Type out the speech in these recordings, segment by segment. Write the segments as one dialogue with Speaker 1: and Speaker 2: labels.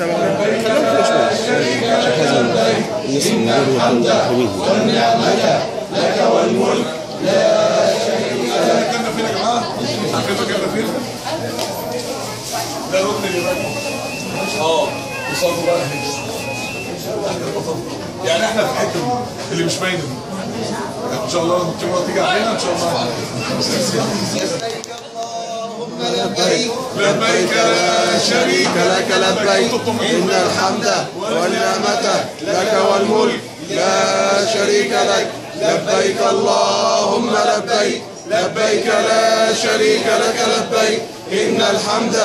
Speaker 1: لك لا شريك لك لبيك، إن الحمد والنعمة لك والملك لا شريك لك.
Speaker 2: مكاننا فين يا جماعة؟ عارفين مكاننا فين؟ ده الركن اللي هناك. قصاده بقى هنا. يعني احنا في الحتة دي اللي مش باينة دي. ان شاء الله لما الكاميرا تيجي علينا ان شاء الله.
Speaker 1: لبيك
Speaker 2: لبيك لا شريك
Speaker 1: لك لبيك، إن الحمد والنعمة لك والملك لا شريك لك. لبيك اللهم لبيك، لبيك لا شريك لك لبيك، إن الحمد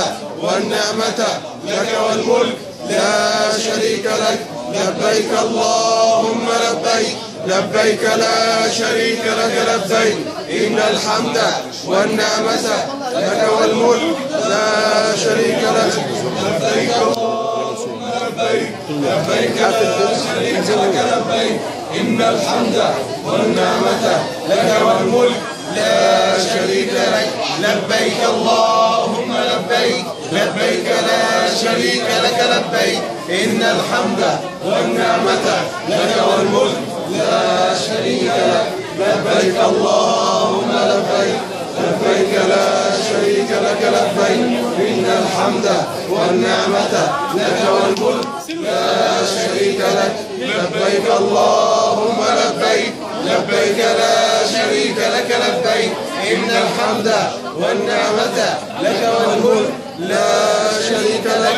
Speaker 1: والنعمة لك والملك لا شريك لك. لبيك اللهم لبيك، لبيك لا شريك لك لبيك، إن الحمد والنعمة لك والملك لا شريك لك.
Speaker 2: لبيك اللهم لبيك، لبيك لا شريك لك لبيك، إن الحمد والنعمة لك والملك لا شريك لك.
Speaker 1: لبيك اللهم لبيك، لبيك لا شريك لك لبيك، إن الحمد والنعمة لك والملك لا شريك لك. لبيك اللهم لبيك، لبيك لا شريك لك لبيك، إن الحمد والنعمة لك والملك لا شريك لك. لبيك اللهم لبيك، لبيك لا شريك لك لبيك، إن الحمد والنعمة لك والملك لا شريك لك.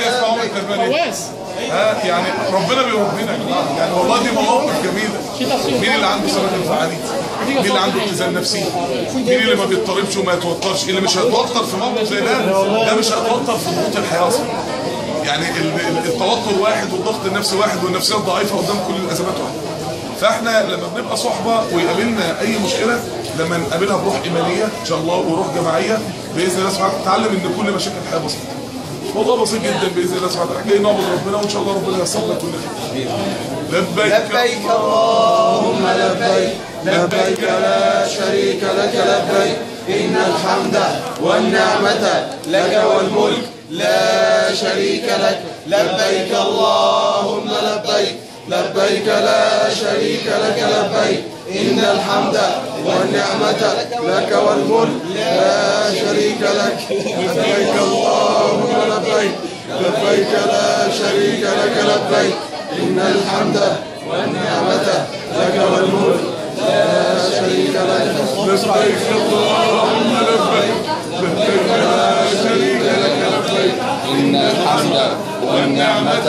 Speaker 2: ها يعني ربنا بيربينا يا جماعة، يعني والله دي مواقف جميلة. مين اللي عنده ثبات انفعالي؟ مين اللي عنده اتزان نفسي؟ مين اللي ما بيضطربش وما يتوترش؟ اللي مش هيتوتر في موقف زي ده، ده مش هيتوتر في ضغوط الحياة اصلا. يعني التوتر واحد والضغط النفسي واحد والنفسية الضعيفة قدام كل الازمات واحد. فاحنا لما بنبقى صحبه ويقابلنا اي مشكلة، لما نقابلها بروح ايمانية ان شاء الله وروح جماعية باذن الله سبحانه وتعالى، نتعلم ان كل مشاكل الحياة بسيطة. موضوع بسيط جدا باذن الله سبحانه وتعالى، جاي نعبد ربنا وان شاء الله ربنا ييسر لنا كل خير. لبيك
Speaker 1: لبيك اللهم لبيك، لبيك لا شريك لك لبيك، إن الحمد والنعمة لك والملك لا شريك لك. لبيك اللهم لبيك، لبيك لا شريك لك لبيك، إن الحمد والنعمة لك والملك لا شريك لك. لبيك اللهم لبيك، لبيك لا شريك لك لبيك، إن الحمد والنعمة لك والملك لا شريك لك.
Speaker 2: لبيك اللهم لبيك، لبيك لا شريك لك لبيك، إن الحمد والنعمة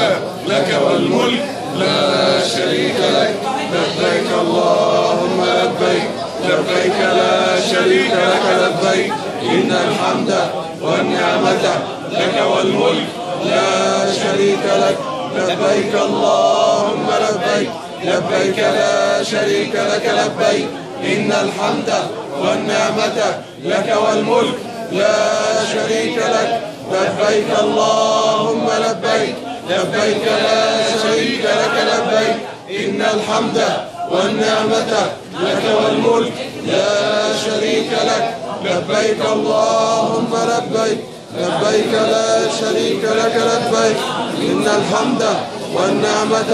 Speaker 2: لك والملك لا شريك لك.
Speaker 1: لبيك اللهم لبيك، لبيك لا شريك لك لبيك، إن الحمد والنعمة لك والملك لا شريك لك. لبيك اللهم لبيك، لبيك لا شريك لك لبيك، إن الحمد والنعمة لك والملك لا شريك لك. لبيك اللهم لبيك، لبيك لا شريك لك لبيك، إن الحمد والنعمة لك والملك لا شريك لك. لبيك اللهم لبيك، لبيك لا شريك لك لبيك، إن الحمد والنعمة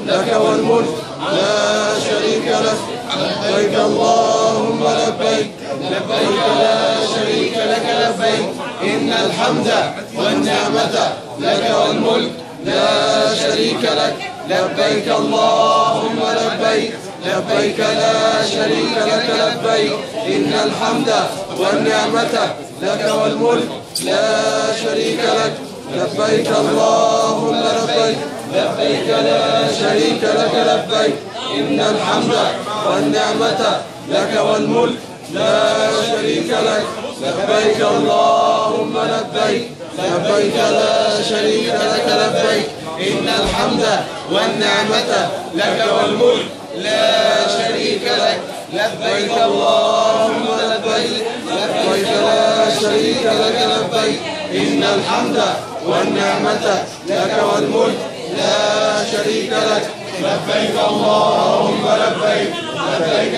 Speaker 1: لك والملك لا شريك لك. لبيك اللهم لبيك، لبيك لا شريك لك لبيك، إن الحمد والنعمة لك والملك لا شريك لك. لبيك اللهم لبيك، لبيك لا شريك لك لبيك، إن الحمد والنعمة لك والملك لا شريك لك. لبيك اللهم لبيك، لبيك لا شريك لك لبيك، إن الحمد والنعمة لك والملك لا شريك لك. لبيك اللهم لبيك، لبيك لا شريك لك لبيك، إن الحمد والنعمة لك والملك لا شريك لك. لبيك اللهم لبيك، لبيك لا شريك لك لبيك، إن الحمد والنعمة لك والملك لا شريك لك.
Speaker 2: لبيك اللهم لبيك، لبيك